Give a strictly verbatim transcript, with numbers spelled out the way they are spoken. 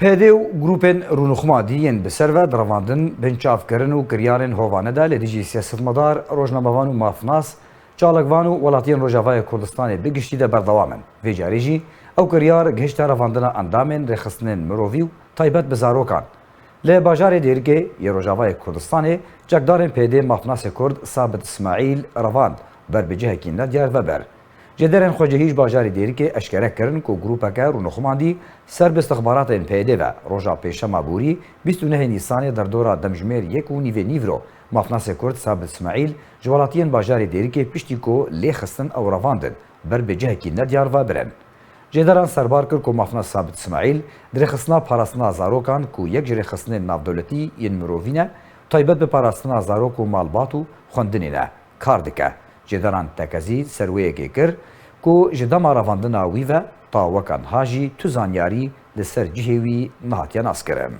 P D û grûpên rûnixwandî yên bi ser ve di revandin, binçavkirin û kiryarên hovane de li dijî siyasetmedar, rojnamevan û mafnas, çalakvan û welatiyên Rojavayê Kurdistanê bi giştî de berdewam in. Vê carê jî ew kiryar gihişte revandina endamên rêxistinên mirovî û taybet bi zarokan. Li bajarê Dêrikê yê Rojavayê Kurdistanê çekdarên P D mafnasê Kurd Sabit Îsmaîl revand ber bi cihekî nediyar ve ber. Jêderên xwecihî ji bajarê Dêrikê eşkere kirin ku grûpeke rûnixumandî ser bi istixbaratên P Y D ve roja pêşema borî bîst û nehê Nîsanê derdora demjimêr yek û nîvê nîvro mafnasê Kurd Sabit Îsmaîl ji welatiyên bajarê Dêrikê piştî ku lê xistin ew revandin, ber bi cihekî nediyar ve birin. Jêderan serbar kir ku mafnas Sabit Îsmaîl di rêxistina parastina zarokan ku yek ji rêxistinên navdewletî yên mirovî ne, taybet bi parastina zarok û malbat û xwendinê ne, kar dike. Jêderan tekezî ser wê yekê kir ku ji dema revandina wî ve ta weka niha jî tu zanyarî li ser cihê wî nehatiye naskirin.